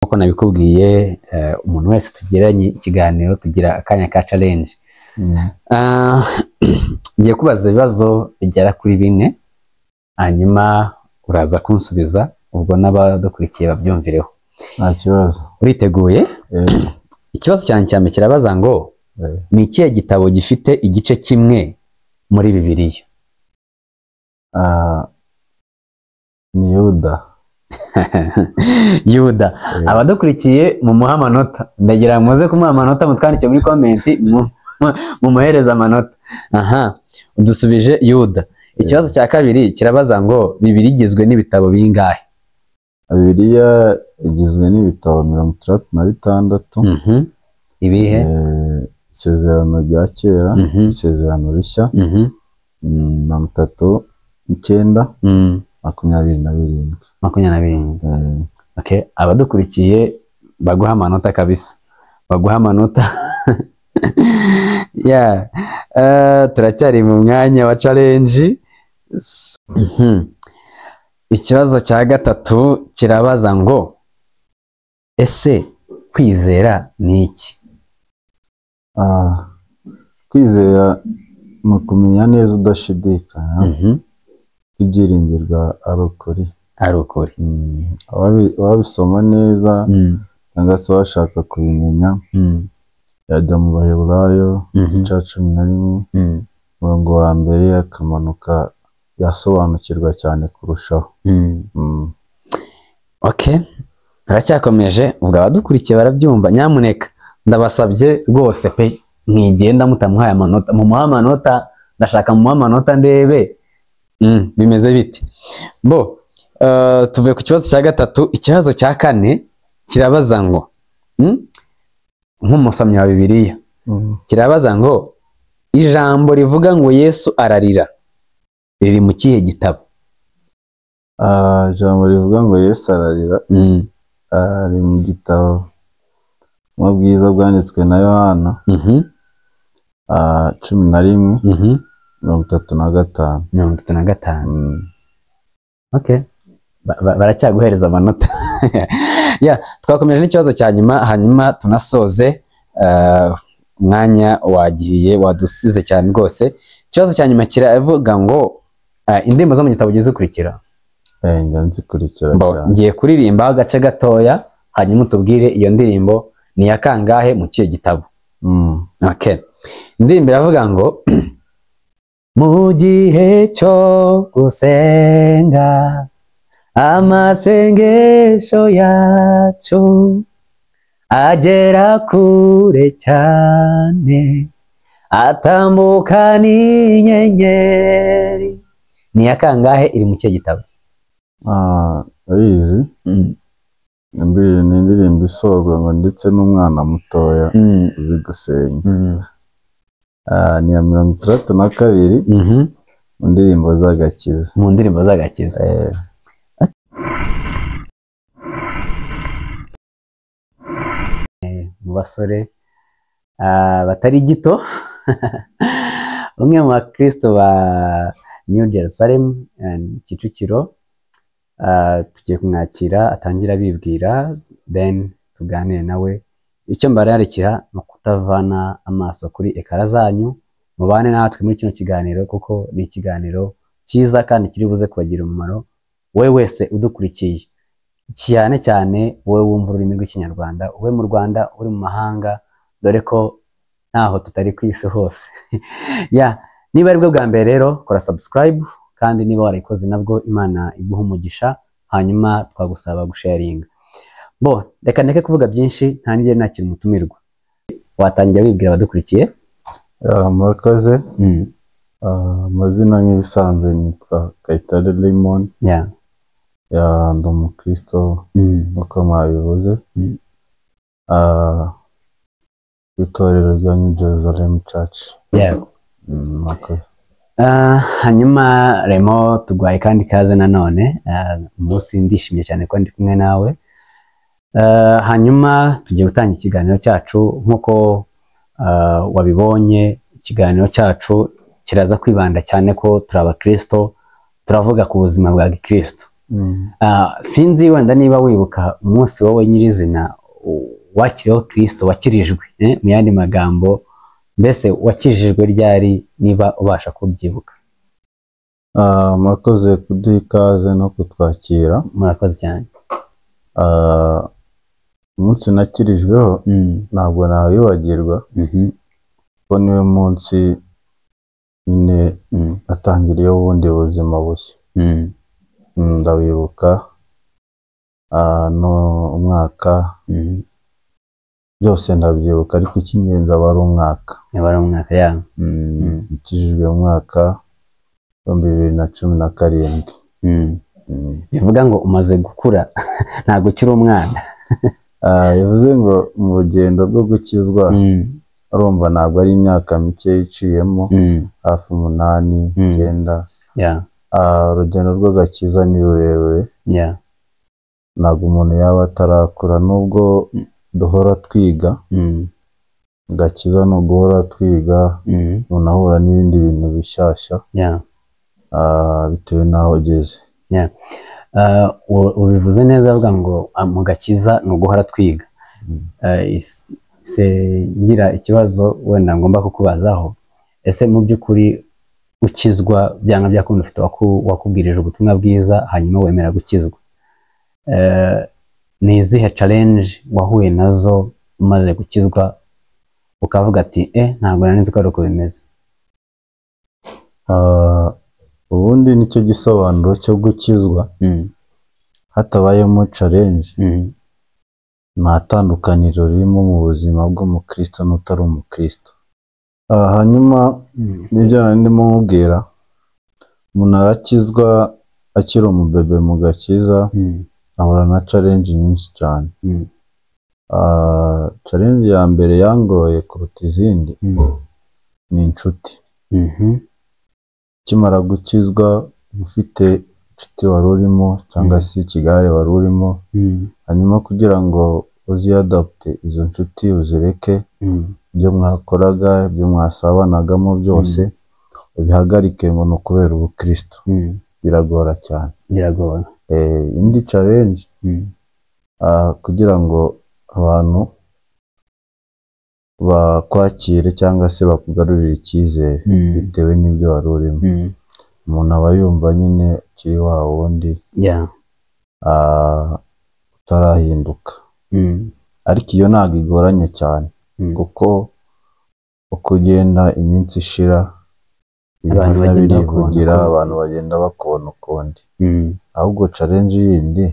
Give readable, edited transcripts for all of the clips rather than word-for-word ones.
Nk'uko nabikubwiye, umuntu wese tugiranye ikiganiro tugira akanya ka challenge. Ngiye kubaza ibibazo bigera kuri bine, hanyuma uraza kunsubiza, ubwo n'abadukurikiye babyumvireho. Nta kibazo. Uriteguye? Eh. Ikibazo cyanjye cya mbere kirabaza ngo ni ikihe gitabo gifite igice kimwe muri Bibiliya? Ah, ni Yuda. Yuda. Eh. Abadukurikiye mumuhe amanota, ndagira ngo muze kumuha amanota, mutwandike muri comment, mumuhereze amanota. Aha udusubije Yuda. Ikibazo cya kabiri kirabaza ngo Bibiliya igizwe n'ibitabo bingahe? Bibiliya igizwe n'ibitabo 66. Ibihe? Isezerano rya kera, isezerano rishya, 39, 27. 27. Okay, abadukurikiye baguha amanota kabisa, baguha amanota. Yeah. Turacyari mu mwanya wa challenge. Ikibazo cya gatatu kirabaza ngo ese kwizera ni iki? Kwizera ni ukumenya neza udashidikanya ko ibyiringirwa ari ukuri. Ari ukuri. Uwabisoma neza cyangwa se uwashaka kubimenya yajya mu Baheburayo igice cya 11, umurongo wa mbere akamanuka, yasobanukirwa cyane kurushaho. Okay, turacyakomeje. Ubwo abadukurikiye barabyumva, nyamuneka ndabasabye rwose pe, mwigenda mutamuhaye amanota, mumuhe amanota, ndashaka mumuhe amanota ndebe bimeze bite. Bo tuvuye ku kibazo cya gatatu. Ikibazo cya kane kirabaza ngo nk'umusomyi wa Bibiliya, kirabaza ngo ijambo rivuga ngo Yesu ararira riri mu kihe gitabo? Ijambo rivuga ngo Yesu ararira riri mu gitabo mu bwiza bwanditswe na Yohana, 11, 35. 35. Okay. Baracyaguhereza amanota. Yeah, twakomeje n'ikibazo cya nyuma, hanyuma tunasoze, umwanya wagiye wadusize cyane rwose. Ikibazo cya nyuma kiravuga ngo indirimbo zo mu gitabo ugiye zikurikira? Njya nzikurikira Bo, cyane. ngiye kuririmba agace gatoya, hanyuma utubwire iyo ndirimbo ni iya kangahe, mu kihe gitabo. Okay. Indirimbo iravuga ngo mu gihe cyo gusenga amasengesho yacu agera kure cyane, atambuka n'inyenyeri. Ni iya kangahe, iri mu kihe gitabo? Urayizi. Ni indirimbo isozwa ngo ndetse n'umwana mutoya uzi gusenga. Ni iya 62 mu ndirimbo z'agakiza. Mu ndirimbo z'agakiza. Mu basore batari gito, umwe mu bakristo ba New Jerusalem Kicukiro, tugiye kumwakira atangira abibwira, then tuganire nawe. Icyo mbararikira ni ukutavana amaso kuri écran zanyu, mubane natwe muri kino kiganiro, kuko ni ikiganiro cyiza kandi kiri buze kubagira umumaro wowe wese udukurikiye, cyane cyane wowe wumva ururimi rw'Ikinyarwanda, ube mu Rwanda, uri mu mahanga, dore ko ntaho tutari ku isi hose. Ya, niba aribwo bwa mbere rero, kora subscribe, kandi niba warayikoze nabwo Imana iguha umugisha, hanyuma twagusaba gusharinga. Bo, reka ndeke kuvuga byinshi, ntangire nakira umutumirwa. Watangira wibwira abadukurikiye? Murakoze. Amazina nk'ibisanzwe nitwa Kayitare Raymond. Ndi umukristo nk'uko mwabivuze, w'itorero rya New Jerusalem Church. Murakoze. Hanyuma Remo, tuguhaye kandi ikaze nanone. Umunsi ndishimye cyane ko ndi kumwe nawe. Hanyuma tugiye gutangira ikiganiro cyacu. Nk'uko wabibonye, ikiganiro cyacu kiraza kwibanda cyane ko turi abakristo, turavuga ku buzima bwa gikristo. Sinzi wenda niba wibuka umunsi wowe nyirizina wakiriyeho Kristo, wakirijwe, mu yandi magambo mbese wakijijwe ryari, niba ubasha kubyibuka? Murakoze kuduha ikaze no kutwakira. Murakoze cyane. Umunsi nakirijweho ntabwo nawibagirwa, kuko niwe munsi nyine natangiriyeho ubundi buzima bushya. Ndawibuka, no umwaka byose ndabyibuka, ariko icy'ingenzi aba ari umwaka. Aba ari umwaka ya. Nakijijwe mu mwaka 2017. Bivuga ngo umaze gukura, ntabwo ukiri umwana. Bivuze ngo mu rugendo rwo gukizwa, urumva ntabwo ari imyaka mike iciyemo, hafi 8, 9. Urugendo rw'agakiza ni rurerure. Ntabwo umuntu yaba atarakura, nubwo duhora twiga. Agakiza ni uguhora twiga, umuntu ahura n'ibindi bintu bishyashya, bitewe n'aho ugeze. Ubivuze neza, avuga ngo mu gakiza ni uguhora twiga. Se ngira ikibazo wenda ngomba kukubazaho, ese mu by'ukuri ukizwa byanga byakunda ufite wakubwirije ubutumwa bwiza hanyuma wemera gukizwa, ni izihe challenge wahuye nazo umaze gukizwa ukavuga ati ntabwo nari nzi ko ari uko bimeze? Ubundi nicyo gisobanuro cyo gukizwa, hatabayemo challenge nta tandukaniro ririmo mu buzima bw'umukristo n'utari umukristo. Hanyuma nibyo nari ndimo nkubwira, umuntu arakizwa akiri umubebe mu gakiza, ahura na challenge nyinshi cyane. Challenge ya mbere yangoye kuruta izindi ni inshuti. Ukimara gukizwa ufite inshuti wari urimo cyangwa se ikigare wari urimo, hanyuma kugira ngo uziyadapte izo nshuti uzireke, ibyo mwakoraga, ibyo mwasabanagamo byose ubihagarike ngo ni ukubera ubukristo, biragora cyane. Biragora. Indi challenge, kugira ngo abantu bakwakire cyangwa se bakugarurire icyizere bitewe n'ibyo wari urimo, umuntu aba yumva nyine ukiri wa wundi, utarahinduka. Ariko iyo ntabwo igoranye cyane, kuko uko ugenda iminsi ishira, abantu bagenda birivugira, abantu bagenda bakubona ukundi. Ahubwo challenge yindi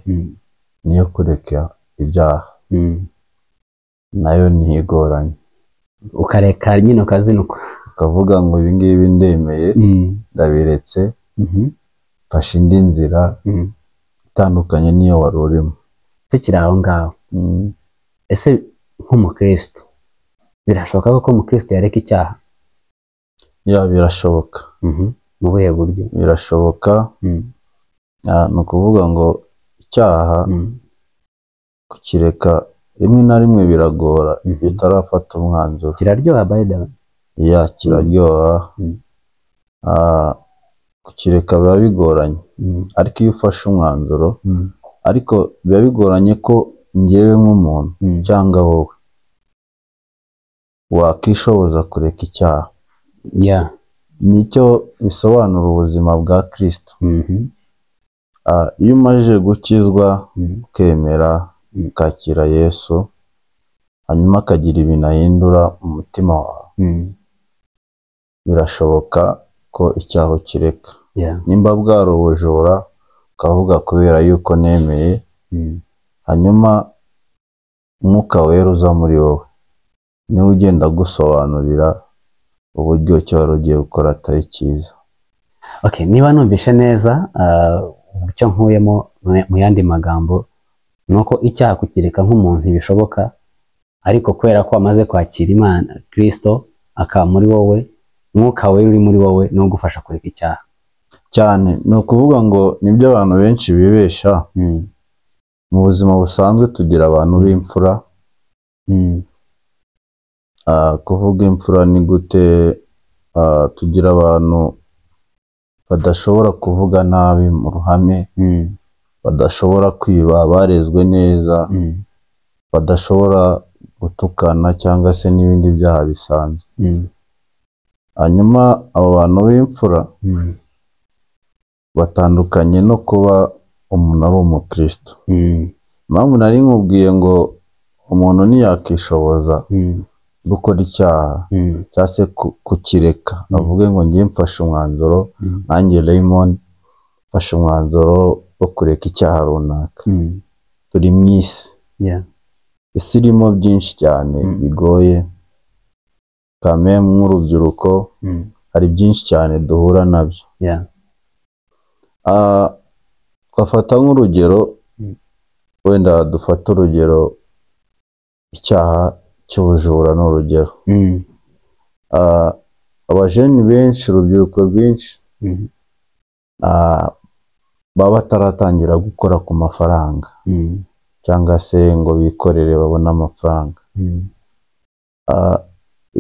niyo kureka ibyaha, nayo ntigoranye. Ukareka nyine ukazinukwa, ukavuga ngo ibi ngibi ndemeye, ndabiretse, mfashe indi nzira itandukanye n'iyo wari urimo. Tukiri aho ngaho, ese nk'umukristo birashoboka ko umukristo yareka icyaha? Ya, birashoboka. Mu buhe buryo? Birashoboka. Ni ukuvuga ngo icyaha kukireka rimwe na rimwe biragora iyo utarafata umwanzuro. Kiraryoha by the way. Ya, kiraryoha. Kukireka biba bigoranye, ariko iyo ufashe umwanzuro, ariko biba bigoranye ko njyewe nk'umuntu cyangwa wowe wakishoboza kureka icyaha. Nicyo bisobanura ubuzima bwa Kristo. Iyo umaze gukizwa, ukemera, ukakira Yesu, hanyuma akagira ibintu ahindura mu mutima wawe, birashoboka ko icyaha ukireka. Nimba bwari ubujura, ukavuga kubera yuko nemeye, hanyuma umwuka wera uza muri wowe, niwe ugenda agusobanurira uburyo icyo wari ugiye gukora atari cyiza. Okay, niba numvishe neza, icyo nkuyemo mu yandi magambo ni uko icyaha kukireka nk'umuntu ntibishoboka, ariko kubera ko wamaze kwakira Imana Kristo akaba muri wowe, umwuka wera uri muri wowe ni ugufasha kureka icyaha. Cyane. Ni ukuvuga ngo nibyo abantu benshi bibesha. Mu buzima busanzwe tugira abantu b'imfura. Kuvuga imfura ni gute? Tugira abantu badashobora kuvuga nabi mu ruhame, Badashobora kwiba, barezwe neza, badashobora gutukana cyangwa se n'ibindi byaha bisanzwe. Hanyuma abo bantu b'imfura batandukanye no kuba umuntu ari umukristo. Impamvu nari nkubwiye ngo umuntu ntiyakishoboza gukora icyaha cyangwa se kukireka, avuge ngo ngiye mfashe umwanzuro, nanjye Raymond mfashe umwanzuro wo kureka icyaha runaka. Turi mu isi, isi irimo byinshi cyane bigoye, kameme nk'urubyiruko hari byinshi cyane duhura nabyo. Twafata nk'urugero, wenda dufate urugero icyaha cy'ubujura ni urugero. Abajeni benshi, urubyiruko rwinshi baba bataratangira gukora ku mafaranga cyangwa se ngo bikorere babone amafaranga.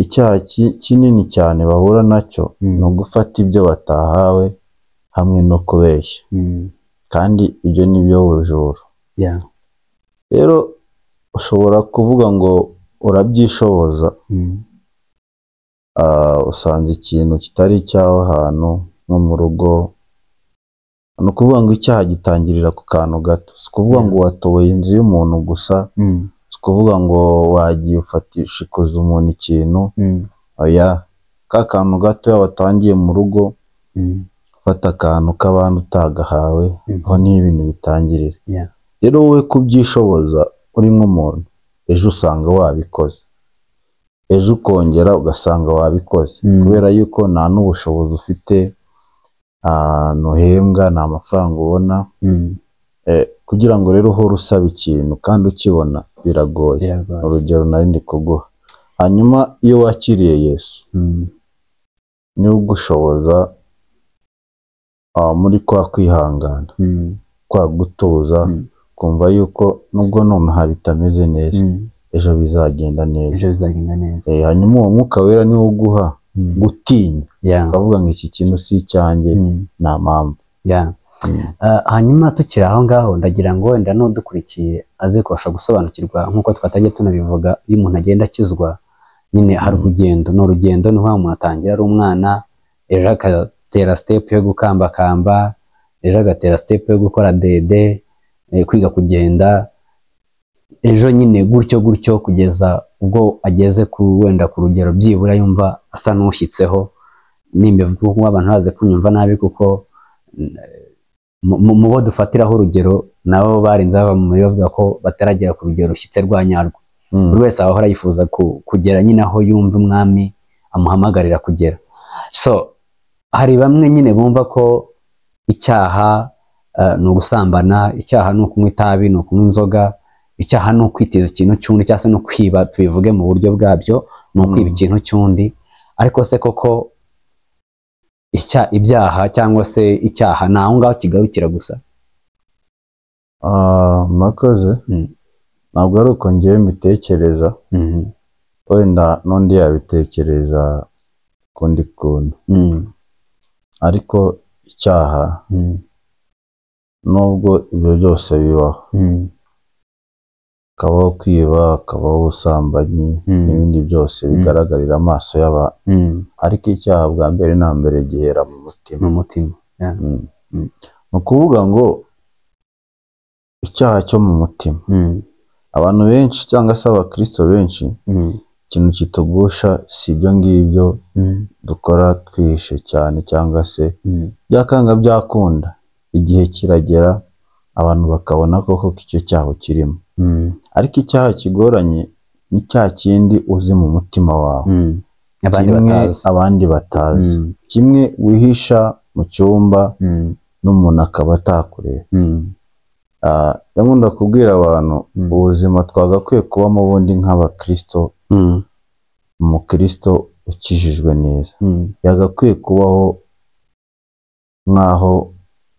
Icyaha kinini cyane bahura nacyo ni ugufata ibyo batahawe hamwe no kubeshya, kandi ibyo ni byo bujura. Rero ushobora kuvuga ngo urabyishoboza, usanze ikintu kitari icyawe ahantu nko mu rugo. Ni ukuvuga ngo icyaha gitangirira ku kantu gato, si ukuvuga ngo watoboye inzu y'umuntu gusa, si ukuvuga ngo wagiye ufatishikuza umuntu ikintu, oya, ka kantu gato watangiye mu rugo, ufata akantu k'abandi utagahawe, aho niho ibintu bitangirira. Rero wowe kubyishoboza uri nk'umuntu, ejo usanga wabikoze, ejo ukongera ugasanga wabikoze, kubera yuko nta n'ubushobozi ufite, ntuhembwa, nta mafaranga ubona. Kugira ngo rero uhore usaba ikintu kandi ukibona biragoye. Urugero nari ndi kuguha. Hanyuma iyo wakiriye Yesu, niwe ugushoboza muri kwa kwihangana, kwa gutuza, kumva yuko nubwo nonaha bitameze neza, ejo bizagenda neza. Ejo bizagenda neza. Hanyuma uwo mwuka wera niwo uguha gutinya, ukavuga ngo iki kintu si icyanjye, nta mpamvu. Hanyuma tukiri aho ngaho, ndagira ngo wenda n'udukurikiye aze kubasha gusobanukirwa nk'uko twatangiye tunabivuga, iyo umuntu agenda akizwa nyine hari urugendo, ni urugendo, ni umuntu atangira ari umwana, ejo agatera step yo gukambakamba, ejo agatera step yo gukora dede, kwiga kugenda, ejo nyine gutyo gutyo kugeza ubwo ageze ku wenda ku rugero byibura yumva asa n'ushyitseho. Nimbivuga kuko abantu baze kunyumva nabi, kuko mu bo dufatiraho urugero nabo barinze bava mu mubiri bavuga ko bataragera ku rugero rushyitse rwa nyarwo. Buri wese ahora yifuza kugera nyine aho yumva umwami amuhamagarira kugera. So hari bamwe nyine bumva ko icyaha ni ugusambana, icyaha ni ukunywa itabi, ni ukunywa inzoga, icyaha ni ukwiteza ikintu cy'undi, cyangwa se no kwiba, tubivuge mu buryo bwabyo, ni ukwiba ikintu cy'undi. Ariko se koko ibyaha cyangwa se icyaha ni aho ngaho kigarukira gusa? Murakoze. Ntabwo ari uko ngewe mbitekereza, wenda n'undi yabitekereza ukundi kuntu, ariko icyaha nubwo ibyo byose bibaho, hakabaho kwiba, hakabaho ubusambanyi n'ibindi byose bigaragarira amaso y'abantu, ariko icyaha bwa mbere na mbere gihera mu mutima. Mu mutima. Ni ukuvuga ngo icyaha cyo mu mutima, abantu benshi cyangwa se abakristo benshi, ikintu kitugusha si ibyo ngibyo dukora twihishe cyane cyangwa se byakanga byakunda, igihe kiragera abantu bakabona koko ko icyo cyaha kirimo. Ariko icyaha kigoranye ni cya kindi uzi mu mutima wawe, abandi batazi, kimwe wihisha mu cyumba n'umuntu akaba atakureba. Ndakunda kubwira abantu ubuzima twagakwiye kubamo ubundi nk'abakristo, umukristo ukijijwe neza yagakwiye kubaho nk'aho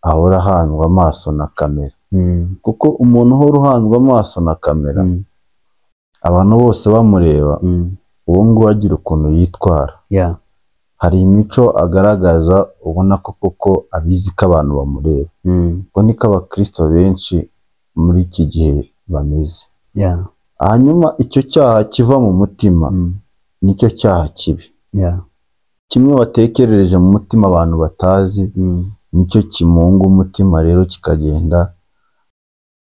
ahora ahanzwe amaso na kamera, kuko umuntu uhora uhanzwe amaso na kamera, abantu bose bamureba, uwo nguwo agira ukuntu yitwara. Hari imico agaragaza ubona ko koko abizi ko abantu bamureba. Ubwo niko abakristo benshi muri iki gihe bameze. Hanyuma icyo cyaha kiva mu mutima nicyo cyaha kibi. Kimwe watekerereje mu mutima abantu batazi, nicyo kimunga umutima, rero kikagenda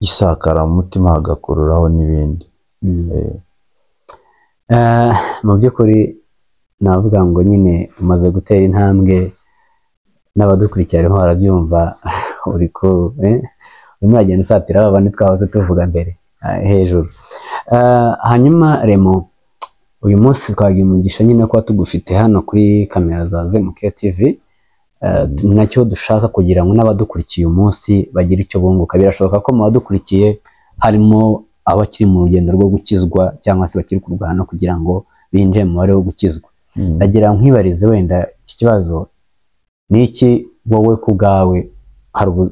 gisakara mu mutima hagakururaho n'ibindi. Mu by'ukuri navuga ngo nyine umaze gutera intambwe, n'abadukurikiye barimo barabyumva, uri ku urimo uragenda usatira ba bandi twahoze tuvuga mbere hejuru. Hanyuma Remo, uyu munsi twagiye umugisha nyine kuba tugufite hano kuri kamera za Zemuke TV. Nacyo dushaka kugira ngo n'abadukurikiye uyu munsi bagire icyo bunguka. Birashoboka ko mu badukurikiye harimo abakiri mu rugendo rwo gukizwa cyangwa se bakiri kurwana kugira ngo binjire mu mubare wo gukizwa. Ndagira nkwibarize wenda iki kibazo, ni iki wowe ku bwawe,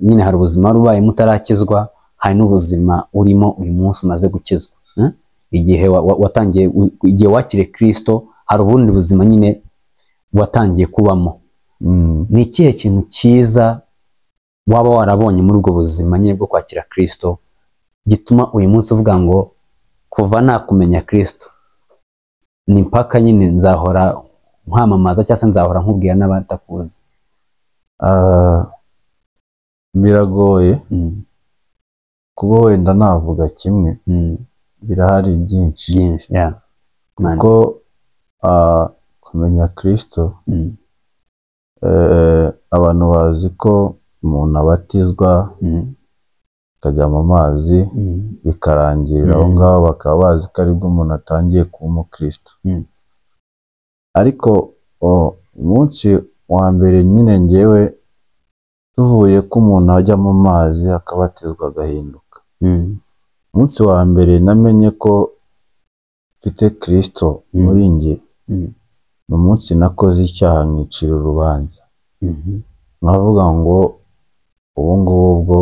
nyine hari ubuzima wari ubayemo utarakizwa, hari n'ubuzima urimo uyu munsi umaze gukizwa. Igihe watangiye, igihe wakiriye Kristo, hari ubundi buzima nyine watangiye kubamo. Ni ikihe kintu cyiza waba warabonye muri ubwo buzima nyine bwo kwakira Kristo gituma uyu munsi uvuga ngo kuva nakumenya Kristo ni mpaka nyine nzahora nkwamamaza cyangwa se nzahora nkubwira n'abatakuzi? Biragoye kuba wenda navuga kimwe, birahari byinshi. Kuko kumenya Kristo, abantu bazi ko umuntu abatizwa akajya mu mazi bikarangirira aho ngaho, bakaba bazi ko aribwo umuntu atangiye kuba umukristo. Ariko umunsi wa mbere nyine ngewe tuvuye ko umuntu ajya mu mazi akabatizwa agahinduka, umunsi wa mbere namenye ko mfite Kristo muri njye, ni umunsi nakoze icyaha nkicira urubanza, nkavuga ngo ubu ngubu bwo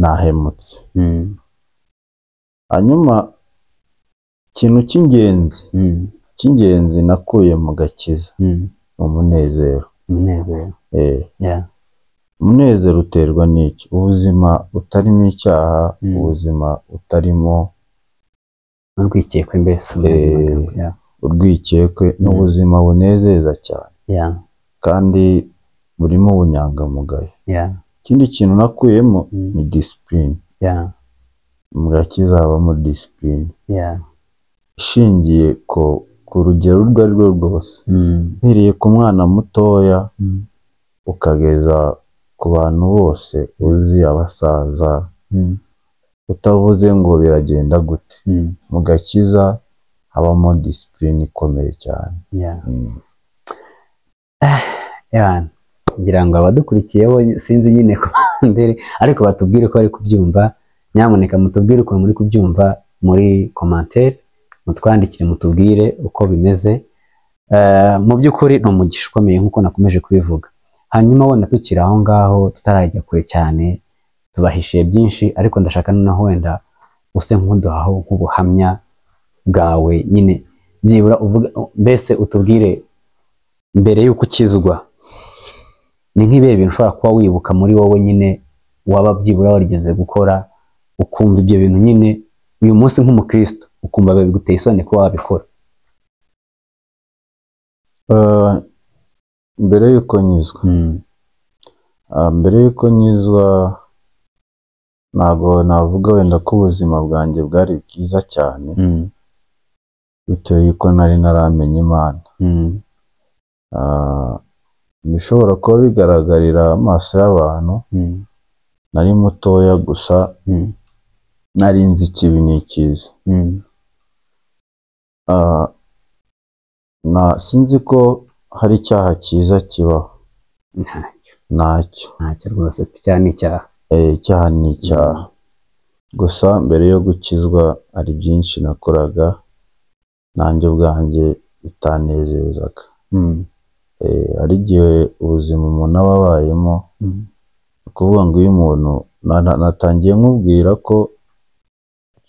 nahemutse. Hanyuma ikintu cy'ingenzi nakuye mu gakiza ni umunezero. Umunezero uterwa n'iki? Ubuzima butarimo icyaha, ubuzima butarimo urwikekwe, mbese urwikekwe, ni ubuzima bunezeza cyane kandi burimo ubunyangamugayo. Ikindi kintu nakuyemo ni discipline. Mu gakiza habamo discipline ishingiye ku rugero urwo ari rwo rwose, uhereye ku mwana mutoya ukageza ku bantu bose uzi, abasaza, utavuze ngo biragenda gute. Mu gakiza habamo discipline ikomeye cyane. Ngira ngo abadukurikiye bo sinzi nyine komandere, ariko batubwire ko bari kubyumva. Nyamuneka mutubwire uko muri kubyumva muri commentaire, mutwandikire mutubwire uko bimeze. Mu by'ukuri ni umugisha ukomeye nk'uko nakomeje kubivuga. Hanyuma wenda tukiri aho ngaho tutarajya kure cyane, tubahishiye byinshi, ariko ndashaka noneho wenda use nk'uduhaho nk'ubuhamya bwawe nyine, byibura uvuga mbese utubwire mbere y'uko ukizwa ni nk'ibihe bintu ushobora kuba wibuka muri wowe nyine waba byibura warigeze gukora, ukumva ibyo bintu nyine uyu munsi nk'umukristo ukumva biguteye isoni kuba wabikora. Mbere y'uko nyizwa, mbere y'uko nyizwa ntabwo navuga wenda ko ubuzima bwanjye bwari bwiza cyane, bitewe y'uko nari naramenya Imana. Bishobora kuba bigaragarira amaso y'abantu, nari mutoya gusa nari nzi ikibi n'ikiza. Sinzi ko hari icyaha cyiza kibaho. Ntacyo rwose, icyaha ni icyaha. Icyaha ni icyaha. Gusa mbere yo gukizwa hari byinshi nakoraga nanjye ubwanjye bitanezezaga. Hari igihe ubuzima umuntu aba abayemo, ni ukuvuga ngo iyo umuntu natangiye nkubwira ko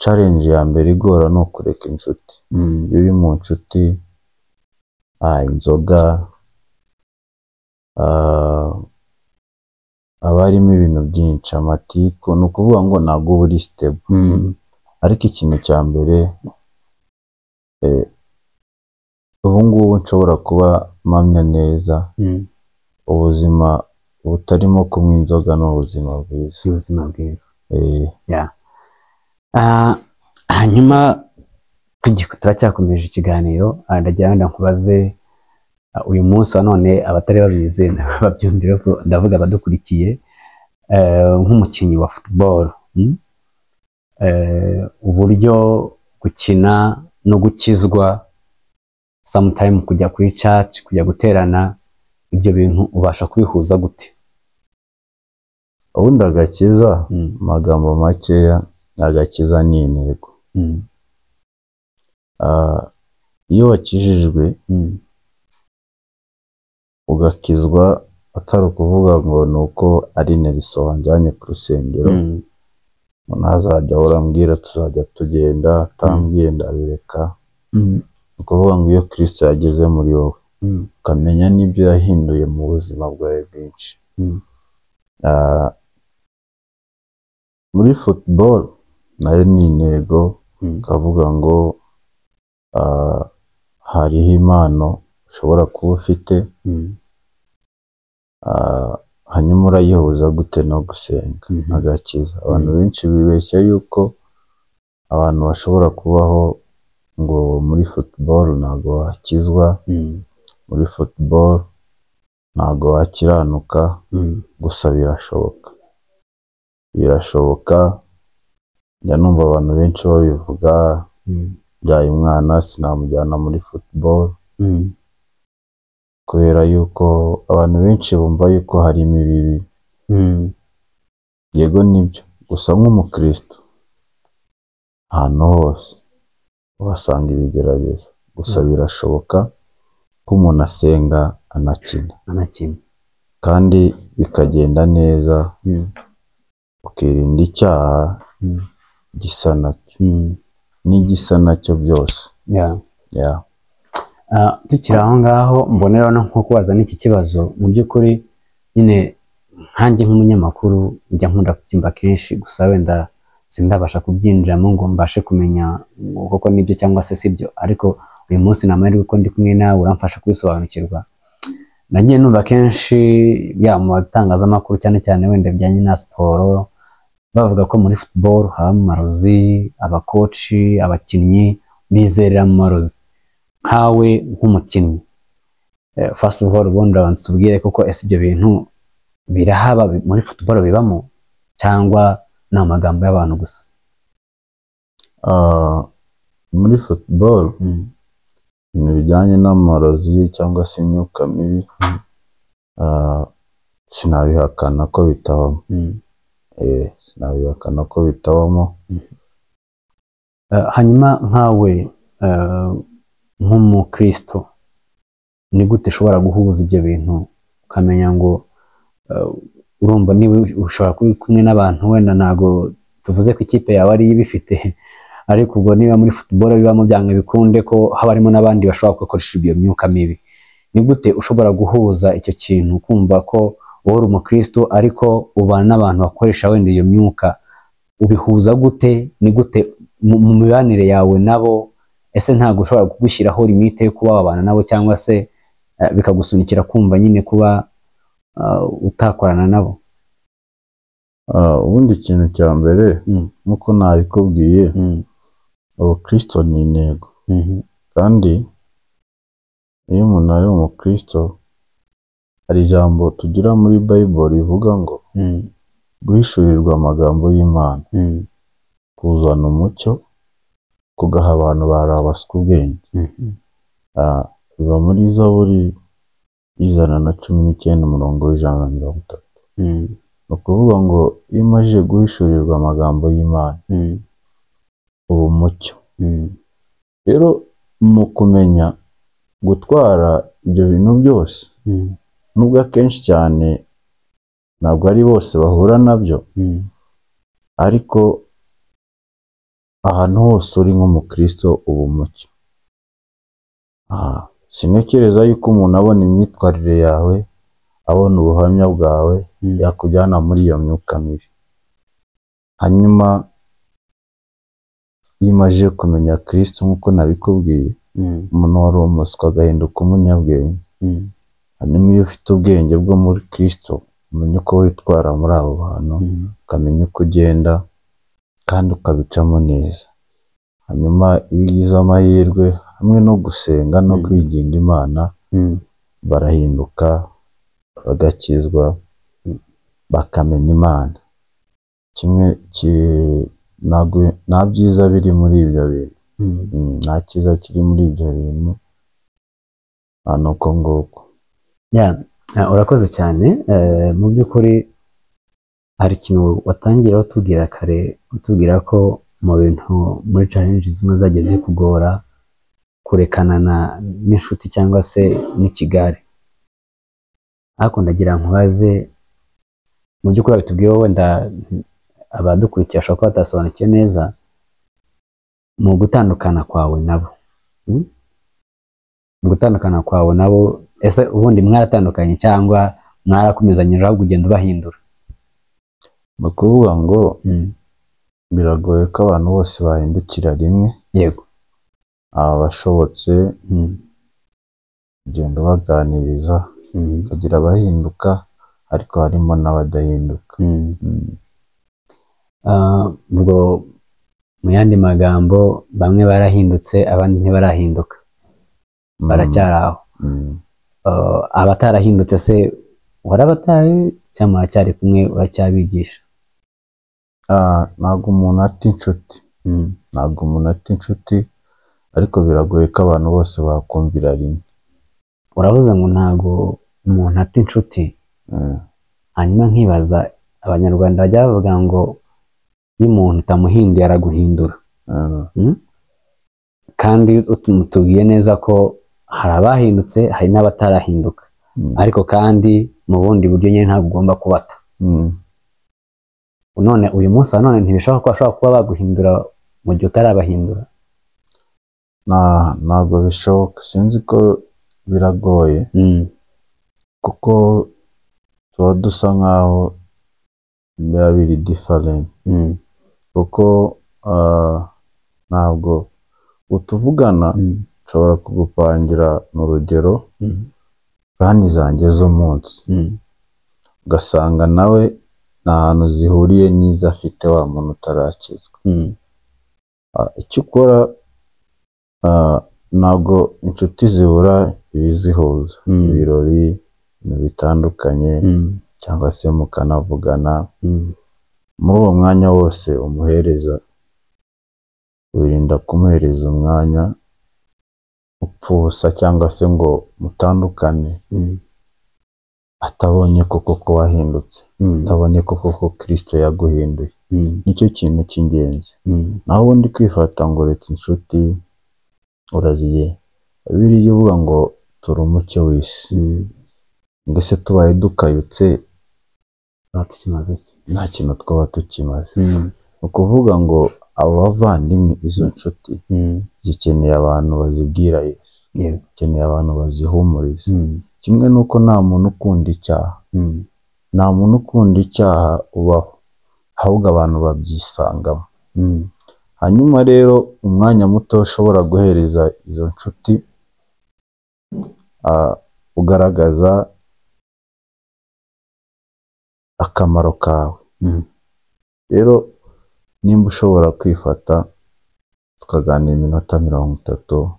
challenge ya mbere igora ni ukureka inshuti. Iyo uri mu nshuti Inzoga, haba harimo ibintu byinshi, amatiku, ni ukuvuga ngo ntabwo uba uri stable. Ariko ikintu cya mbere, ubu ngubu nshobora kuba mpamya neza, ubuzima butarimo kunywa inzoga ni ubuzima bwiza. Ubuzima bwiza. Hanyuma turacyakomeje ikiganiro, ndagira wenda nkubaze, uyu munsi wa none abatari babizi babyumvira ko ndavuga abadukurikiye, nk'umukinnyi wa football, uburyo gukina no gukizwa, sometime kujya kuri church, kujya guterana, ibyo bintu ubasha kubihuza gute? Ubundi agakiza, mu magambo makeya, agakiza ni intego. Iyo wakijijwe ugakizwa, atari ukuvuga ngo ni uko ari Nelson wanjyanye ku rusengero, ngo ntazajya ahora ambwira tuzajya tugenda, atambwiye ndabireka. Ni ukuvuga ngo iyo Kristo yageze muri wowe, ukamenya n'ibyo yahinduye mu buzima bwawe bwinshi. Muri football nayo ni intego, ukavuga ngo hariho impano ushobora kuba ufite, hanyuma urayihuza gute no gusenga agakiza? Abantu benshi bibeshya yuko abantu bashobora kubaho ngo muri football ntabwo wakizwa, muri football ntabwo wakiranuka, gusa birashoboka. Birashoboka, njya numva abantu benshi babivuga, mbyaye umwana sinamujyana muri football, kubera yuko abantu benshi bumva yuko harimo ibibi. Yego nibyo, gusa nk'umukristo ahantu hose uhasanga ibigeragezo, gusa birashoboka ko umuntu asenga anakina, kandi bikagenda neza, ukirinda icyaha gisa nacyo n'igisa nacyo byose. Tukiri aho ngaho, mboneraho no nko kubaza n'iki kibazo. Mu by'ukuri nyine nkanjye nk'umunyamakuru njya nkunda kubyumva kenshi, gusa wenda sindabasha kubyinjiramo ngo mbashe kumenya ngo koko nibyo cyangwa se sibyo, ariko uyu munsi ni amahirwe ko ndi kumwe nawe, uramfasha kubisobanukirwa. Nagiye numva kenshi ya mu batangazamakuru, cyane cyane wenda bijyanye na siporo, bavuga ko muri football habamo amarozi, abakoci, abakinnyi bizerera mu marozi. Nkawe nk'umukinnyi, first of all ubundi urabanza tubwire koko ese ibyo bintu birahaba muri football, bibamo cyangwa ni amagambo y'abantu gusa? Muri football, ibintu bijyanye n'amarozi cyangwa se imyuka mibi, sinabihakana ko bitabamo. Sinabihakana ko bitabamo. Hanyuma nkawe, nk'umukristo, ni gute ushobora guhuza ibyo bintu, ukamenya ngo, urumva niba ushobora kuba uri kumwe n'abantu, wenda ntago tuvuze ko ikipe yawe ariyo ibifite, ariko ubwo niba muri football bibamo, byanga bikunde ko haba harimo n'abandi bashobora gukoresha iyo myuka mibi, ni gute ushobora guhuza icyo kintu, kumva ko wowe uri umukristo ariko ubana n'abantu bakoresha wenda iyo myuka? Ubihuza gute? Ni gute mu mibanire yawe nabo? Ese ntabwo ushobora kugushyiraho limite yo kuba wabana nabo, cyangwa se bikagusunikira kumva nyine kuba utakorana nabo? Ubundi ikintu cya mbere, nk'uko nabikubwiye, ubukristo ni intego, kandi iyo umuntu ari umukristo, hari ijambo tugira muri Bible rivuga ngo guhishurirwa amagambo y'Imana kuzana umucyo, kugaha abantu bari abaswa ubwenge. Biba muri Zaburi 119 umurongo w'130. Ni ukuvuga ngo iyo umajije guhishurirwa amagambo y'Imana, uba umucyo. Rero mu kumenya gutwara ibyo bintu byose, nubwo akenshi cyane ntabwo ari bose bahura nabyo, ariko ahantu hose uri nk'umukristo uba umucyo. Sintekereza yuko umuntu abona imyitwarire yawe, abona ubuhamya bwawe, yakujyana muri iyo myuka mibi. Hanyuma iyo umaze kumenya Kristo nk'uko nabikubwiye, umuntu wari umuswa agahinduka umunyabwenge. Hanyuma iyo ufite ubwenge bwo muri Kristo, umenya uko witwara muri abo bantu, ukamenya uko ugenda kandi ukabicamo neza. Hanyuma iyo ugize amahirwe hamwe no gusenga no kwiginga Imana, barahinduka bagakizwa, bakamenya Imana. Kimwe nta byiza biri muri ibyo bintu, nta cyiza kiri muri ibyo bintu, nta nuko nguko. Urakoze cyane. Mu by'ukuri hari ikintu watangira utubwira kare, utubwira ko mu bintu muri challenge zimwe zagiye zikugora kurekana n'inshuti cyangwa se n'ikigare. Ariko ndagira nkubaze, mu by'ukuri bitubwiye wenda abadukurikiye bashobora kuba batasobanukiwe neza mu gutandukana kwawe nabo. Mu gutandukana kwawe nabo, ese ubundi mwaratandukanye cyangwa mwarakomezanyije ahubwo ugenda ubahindura? Ni ukuvuga ngo biragoye ko abantu bose bahindukira rimwe. Yego. Abashobotse ugenda ubaganiriza, ukagira abahinduka, ariko harimo n'abadahinduka. Ubwo mu yandi magambo bamwe barahindutse abandi ntibarahinduka, baracyari aho. Abatarahindutse se warabataye cyangwa muracyari kumwe uracyabigisha? Ntabwo umuntu ata inshuti, ntabwo umuntu ata inshuti, ariko biragoye ko abantu bose bakumvira rimwe. Uravuze ngo ntabwo umuntu ata inshuti, hanyuma nkibaza abanyarwanda bajya bavuga ngo iyo umuntu utamuhinduye araguhindura. Kandi tubwiye neza ko hari abahindutse hari n'abatarahinduka, ariko kandi mu bundi buryo nyine ntabwo ugomba kubata. None uyu munsi wa none ntibishoboka ko bashobora kuba baguhindura mu gihe utarabahindura? Ntabwo bishoboka, sinzi ko biragoye, kuko tuba dusa nkaho biba biri different, kuko ntabwo utuvugana nshobora kugupangira mu rugero plan zanjye z'umunsi, ugasanga nawe nta hantu zihuriye n'izo afite wa muntu utarakizwa. Icyo ukora, ntabwo inshuti zibura ibizihuza, ibirori, ibintu bitandukanye, cyangwa se mukanavugana. Muri uwo mwanya wose umuhereza, wirinda kumuhereza umwanya upfa ubusa cyangwa se ngo mutandukane atabonye koko ko wahindutse, atabonye koko ko Kristo yaguhinduye. Nicyo kintu cy'ingenzi. Naho ubundi kwifata ngo uretse inshuti uraziye, Bibiliya ivuga ngo turi umucyo w'isi, ngo ese tubaye dukayutse nta kintu twaba tukimaze. Ni ukuvuga ngo abo bavandimwe, izo nshuti zikeneye abantu bazibwira Yesu, zikeneye abantu bazihumuriza. Kimwe n'uko nta muntu ukunda icyaha, nta muntu ukunda icyaha ubaho, ahubwo abantu babyisangamo. Hanyuma rero umwanya muto ushobora guhereza izo nshuti, ugaragaza akamaro kawe. Rero nimba ushobora kwifata tukaganira iminota 30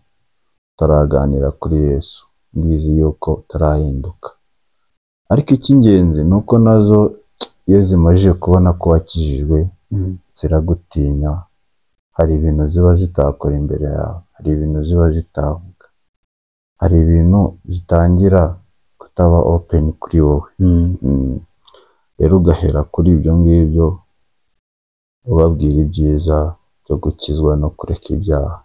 tutaraganira kuri Yesu, mbizi yuko utarahinduka. Ariko icy'ingenzi ni uko nazo iyo zimajije kubona ko wakijijwe, ziragutinya. Hari ibintu ziba zitakora imbere yawe, hari ibintu ziba zitavuga, hari ibintu zitangira kutaba open kuri wowe. Rero ugahera kuri ibyo ngibyo, ubabwira ibyiza byo gukizwa no kureka ibyaha.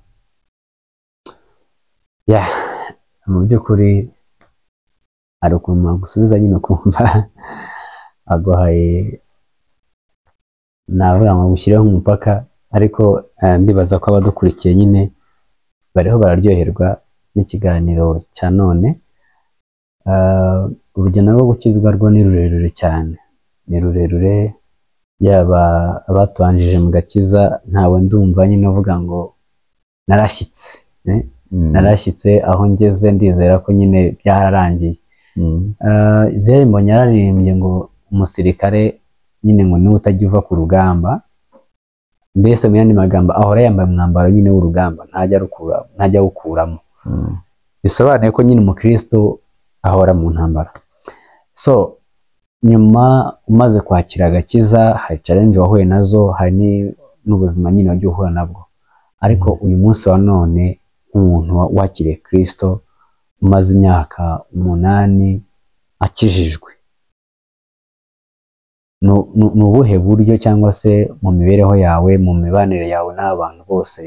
Mu by'ukuri hari ukuntu bagusubiza nyine ukumva aguhaye, navuga ngo gushyireho umupaka, ariko ndibaza ko abadukurikiye nyine bariho bararyoherwa n'ikiganiro cya none. Urugendo rwo gukizwa rwo ni rurerure cyane, ni rurerure, yaba abatubanjije mu gakiza ntawe ndumva nyine uvuga ngo narashyitse, narashyitse aho ngeze ndizera ko nyine byararangiye. Israel Mbonyi yararirimbye ngo umusirikare nyine ngo niwe utajya uva ku rugamba, mbese mu yandi magambo ahora yambaye umwambaro nyine w'urugamba, ntajya awukuramo. Bisobanuye ko nyine umukristo ahora mu ntambara. So nyuma umaze kwakira agakiza hari challenge wahuye nazo, hari n'ubuzima nyine wagiye uhura nabwo, ariko uyu munsi wa none nk'umuntu wakiriye Kristo umaze imyaka 8 akijijwe, ni ubuhe buryo cyangwa se mu mibereho yawe, mu mibanire yawe n'abantu bose,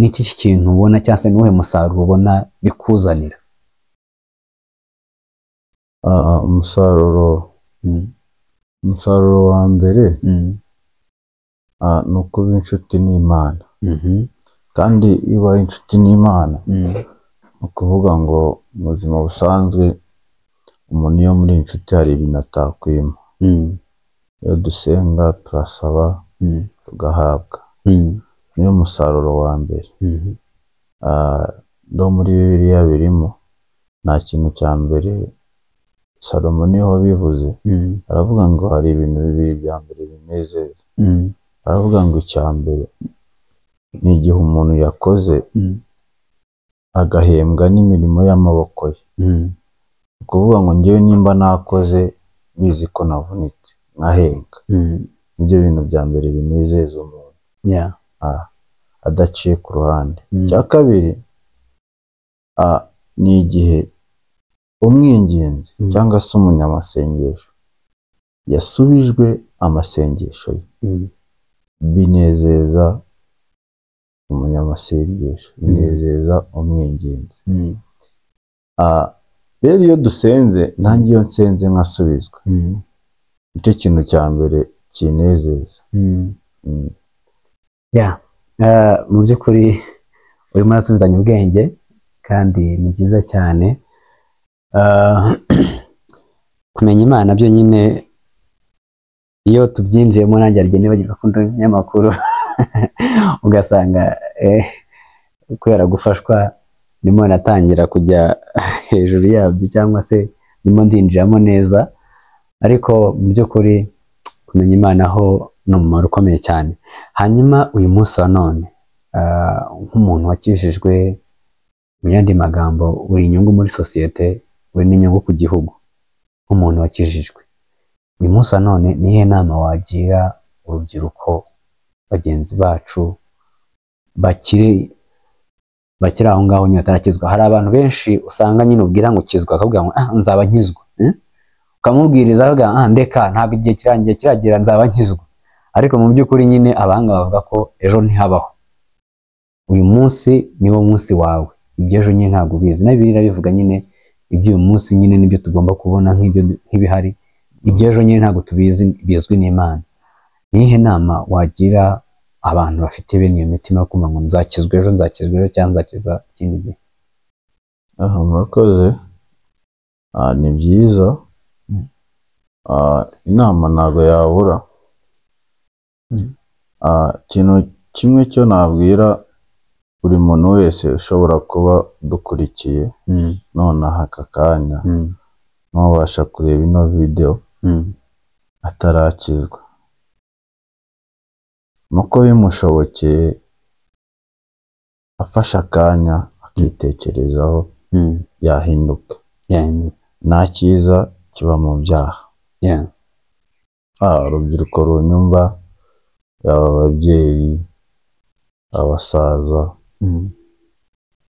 niki kintu ubona cyangwa se ni uwuhe musaruro ubona bikuzanira? Umusaruro wa mbere ni ukuba inshuti n'Imana. Kandi iyo ubaye inshuti n'Imana, ni ukuvuga ngo mu buzima busanzwe umuntu iyo muri inshuti hari ibintu atakwima. Iyo dusenga turasaba tugahabwa, niyo musaruro wa mbere. No muri Bibiliya birimo, nta kintu cya mbere Salomo niho wabivuze, aravuga ngo hari ibintu bibiri bya mbere binezeza. Aravuga ngo icya mbere ni igihe umuntu yakoze agahembwa n'imirimo y'amaboko ye. Ni ukuvuga ngo njyewe nimba nakoze bizi ko navunitse nkahembwa, nibyo bintu bya mbere binezeza umuntu adaciye ku ruhande. Icya kabiri ni igihe umwinginzi cyangwa se umunyamasengesho yasubijwe amasengesho ye, binezeza umunyamasengesho, binezeza umwinginzi. Rero iyo dusenze, nanjye iyo nsenze nkasubizwa, nicyo kintu cya mbere kinezeza. Mu by'ukuri urimo urasubizanya ubwenge kandi ni byiza cyane. Kumenya Imana byo nyine iyo tubyinjiyemo, nanjye hari igihe nibagirwa ko ndi umunyamakuru, ugasanga kubera gufashwa ndimo natangira kujya hejuru yabyo cyangwa se ndimo ndinjiramo neza, ariko mu by'ukuri kumenya Imana ho ni umumaro ukomeye cyane. Hanyuma uyu munsi wa none nk'umuntu wakijijwe, mu yandi magambo uri inyungu muri sosiyete, uri n'inyungu ku gihugu nk'umuntu wakijijwe, uyu munsi wa none nihe nama wagira urubyiruko bagenzi bacu bakiri aho ngaho nyine batarakizwa? Hari abantu benshi usanga nyine ubwira ngo ukizwa akabwira ngo nzaba nkizwa, ukamubwiriza akavuga ndeka ntabwo igihe kirangiye kiragera nzaba nkizwa, ariko mu by'ukuri nyine abahanga bavuga ko ejo ntihabaho, uyu munsi niwo munsi wawe, iby'ejo nyine ntabwo ubizi. Na Bibiliya irabivuga nyine, iby'uyu munsi nyine nibyo tugomba kubona nk'ibihari, iby'ejo nyine ntabwo tubizi, bizwi n'Imana. Nihe nama wagira abantu bafite bene iyo mitima yo kumva ngo nzakizwa ejo, nzakizwa ejo cyangwa nzakizwa ikindi gihe? Murakoze, ni byiza. Inama ntabwo yabura. Ikintu kimwe cyo nabwira buri muntu wese ushobora kuba dukurikiye nonaha aka kanya, ntubasha kureba ino video atarakizwa, nuko bimushobokeye afashe akanya akitekerezaho yahinduka. Nta cyiza kiba mu byaha. Urubyiruko runyumva, yaba ababyeyi, abasaza,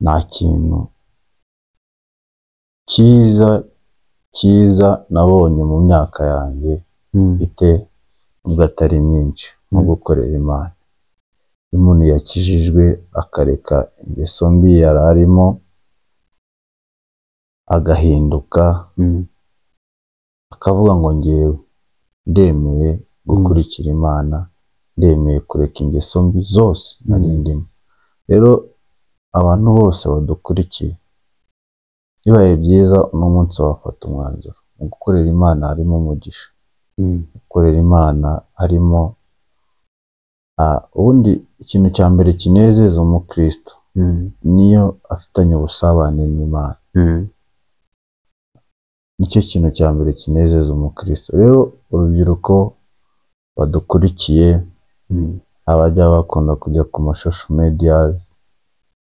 nta kintu cyiza nabonye mu myaka yanjye mfite, nubwo atari myinshi, nko gukorera Imana. Iyo umuntu yakijijwe akareka ingeso mbi yari arimo, agahinduka, akavuga ngo ngewe ndemeye gukurikira Imana, ndemeye kureka ingeso mbi zose nari ndimo. Rero Abantu bose badukurikiye, bibaye byiza uno munsi wafata umwanzuro. Mu gukorera Imana harimo umugisha, gukorera Imana harimo ubundi ikintu cya mbere kinezeza umukristo niyo afitanye ubusabane n'Imana. Nicyo kintu cya mbere kinezeza umukristo. Rero urubyiruko badukurikiye, abajya bakunda kujya ku ma social media,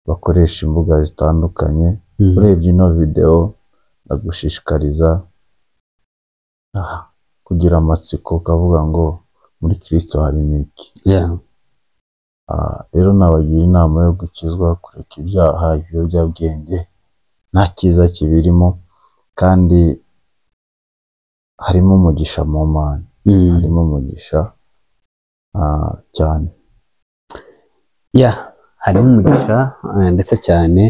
bakoresha imbuga zitandukanye, urebye ino video ndagushishikariza kugira amatsiko ukavuga ngo muri Kristo harimo iki. Rero nabagira inama yo gukizwa, kureka ibyaha, ibiyobyabwenge, nta cyiza kibirimo, kandi harimo umugisha mu Mana, harimo umugisha cyane. Harimo umugisha ndetse cyane,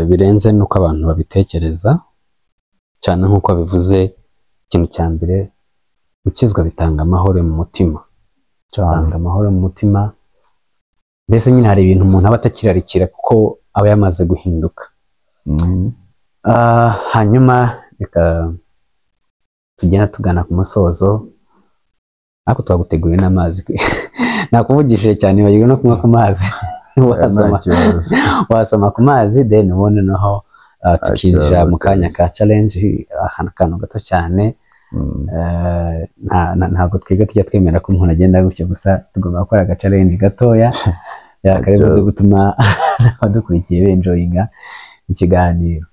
birenze n'uko abantu babitekereza, cyane nk'uko bivuze. Ikintu cya mbere, gukizwa bitanga amahoro mu mutima, bitanga amahoro mu mutima. Mbese nyine hari ibintu umuntu aba atakirarikira kuko aba yamaze guhinduka. Hanyuma reka tugenda tugana ku musozo, ariko twaguteguriye n'amazi. Nakuvugishije cyane bagira no kunywa ku mazi. Wasoma ku mazi, then ubone naho tukinjira mu kanya ka challenge, akantu gato cyane. Ntabwo twiga tujya twemera ko umuntu agenda gutyo gusa, tugomba gukora aga challenge gatoya karibuze gutuma abadukurikiye benjoyinga ikiganiro.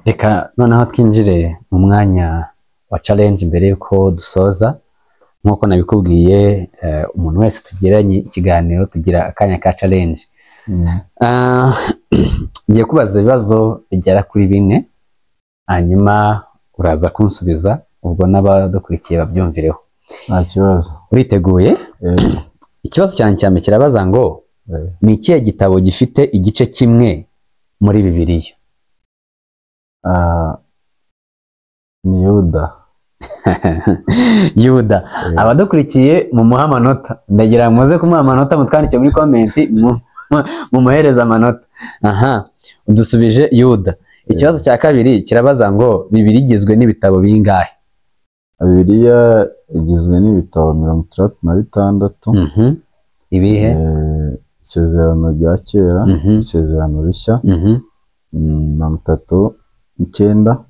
Reka noneho twinjire mu mwanya wa challenge mbere yuko dusoza. Nk'uko nabikubwiye, umuntu wese tugiranye ikiganiro tugira akanya ka challenge. Ngiye kubaza ibibazo bigera kuri 4, hanyuma uraza kunsubiza, ubwo n'abadukurikiye babyumvireho. Nta kibazo. Uriteguye? Ikibazo cyanjye cya mbere kirabaza ngo ni ikihe gitabo gifite igice kimwe muri Bibiliya? Ni Yuda. Yuda. Abadukurikiye mumuhe amanota, ndagira muze kumuha amanota, mutwandike muri comment mumuhereze amanota. Aha, udusubije Yuda. Ikibazo cya kabiri kirabaza ngo Bibiliya igizwe n'ibitabo bingahe? Bibiliya igizwe n'ibitabo 66. Ibihe? Isezerano rya kera, isezerano rishya, 39, 27.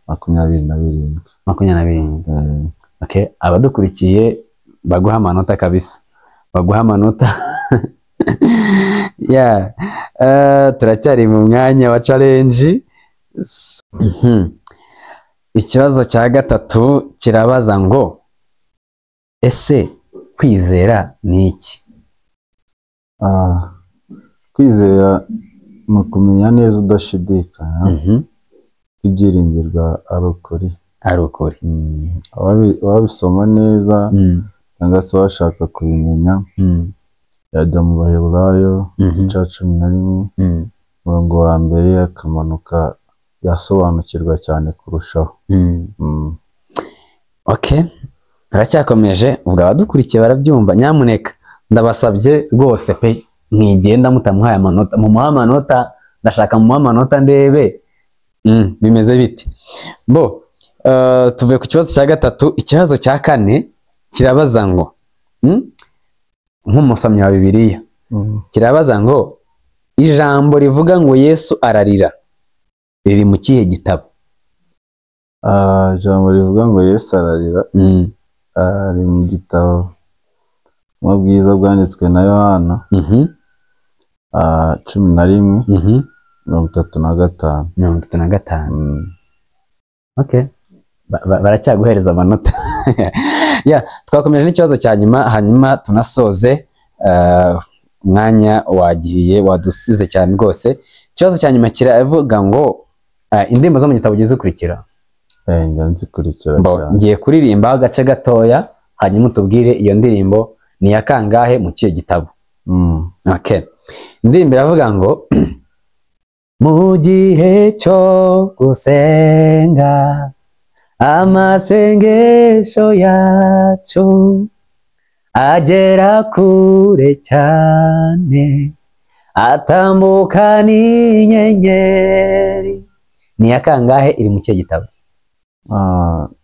27. Okay, abadukurikiye baguha amanota kabisa, baguha amanota. Turacyari mu mwanya wa challenge. Ikibazo cya gatatu kirabaza ngo ese kwizera ni iki? Kwizera ni ukumenya neza udashidikanya ibyiringirwa ari ukuri. Ari ukuri. Wabisoma neza cyangwa se washaka kubimenya, yajya mu Baheburayo igice 11 umurongo wa mbere akamanuka, yasobanukirwa cyane kurushaho. Okay, turacyakomeje. Ubwo abadukurikiye barabyumva, nyamuneka ndabasabye rwose pe, mwigenda mutamuhaye amanota, mumuhe amanota, ndashaka mumuhe amanota ndebe bimeze bite. Bo tuvuye ku kibazo cya gatatu. Ikibazo cya kane kirabaza ngo nk'umusomyi wa Bibiliya, kirabaza ngo ijambo rivuga ngo Yesu ararira riri mu kihe gitabo? Ijambo rivuga ngo Yesu ararira riri mu gitabo mu bwiza bwanditswe na Yohana 11 35. 35. Okay, baracyaguhereza amanota. Twakomeje n'ikibazo cya nyuma, hanyuma tunasoze. Umwanya wagiye wadusize cyane rwose. Ikibazo cya nyuma kiravuga ngo indirimbo zo mu gitabo ugiye zikurikira. Ngiye kuririmba agace gatoya, hanyuma utubwire iyo ndirimbo ni ya kangahe mu kihe gitabo. Okay. Indirimbo iravuga ngo mu gihe cyo gusenga amasengesho yacu Agera kure cyane, atambuka n'inyenyeri. Ni iya kangahe, iri mu kihe gitabo?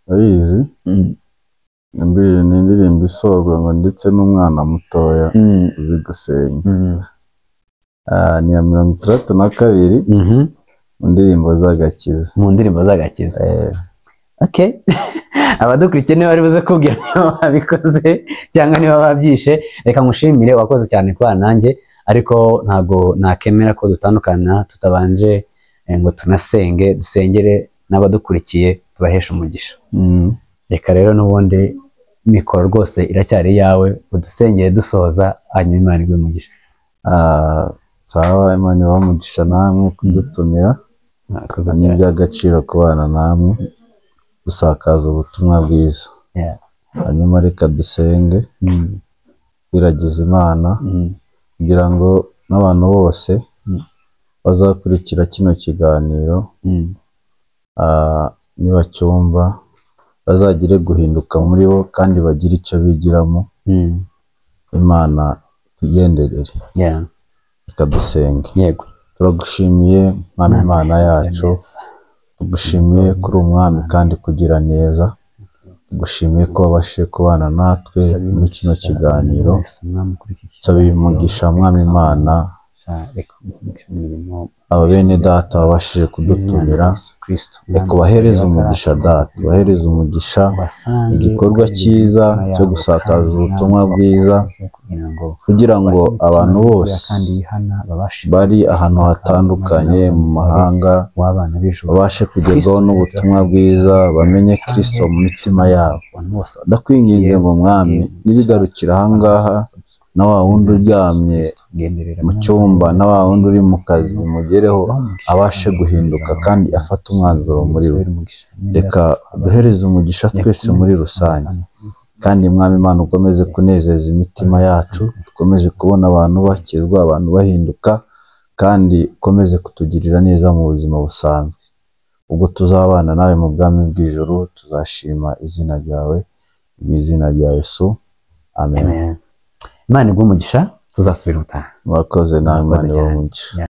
Urayizi, ni indirimbo isozwa ngo ndetse n'umwana mutoya uzi gusenga. Ni iya 62 mu ndirimbo z'agakiza. Mu ndirimbo z'agakiza. Okay. Abadukurikiye niba bari buze kubwira niba babikoze cyangwa niba babyishe, reka ngushimire, wakoze cyane kubana nanjye, ariko ntago nakemera ko dutandukana tutabanje ngo tunasenge, dusengere n'abadukurikiye, tubaheshe umugisha. Reka rero n'ubundi mikoro rwose iracyari iyawe, udusengere dusoza, hanyuma Imana iguhe umugisha. Sawa, Imana ibahe umugisha namwe kudutumira, ni iby'agaciro kubana namwe dusakaza ubutumwa bwiza. Hanyuma reka dusenge, twiragize Imana kugira ngo n'abantu bose bazakurikira kino kiganiro, nibacyumva bazagire guhinduka muri bo kandi bagire icyo bigiramo. Imana tugenderere. Reka dusenge. Yego. Turagushimiye Mwami Imana yacu, tugushimiye kuri umwami kandi kugira neza, tugushimiye ko wabashije kubana natwe muri kino kiganiro. Nsaba umugisha Mwami Imana aba bene data babashije kudutumira, reka ubahereze umugisha data, ubahereze umugisha igikorwa cyiza cyo gusakaza ubutumwa bwiza, kugira ngo abantu bose bari ahantu hatandukanye mu mahanga babashe kugerwaho n'ubutumwa bwiza, bamenye Kristo mu mitima yabo. Ndakwinginze ngo Mwami, nibigarukira aha ngaha, na wa wundi uryamye mu cyumba, na wa wundi uri mu kazi, bimugereho abashe guhinduka kandi afate umwanzuro muri we. Reka duhereze umugisha twese muri rusange, kandi Mwami Imana ukomeze kunezeza imitima yacu, dukomeze kubona abantu bakizwa, abantu bahinduka, kandi ukomeze kutugirira neza mu buzima busanzwe. Ubwo tuzabana nawe mu bwami bw'ijuru, tuzashima izina ryawe, mu izina rya Yesu, amen. Imana iguhe umugisha, tuzasubira ubutaha. Murakoze nawe, Imana ibahe umugisha.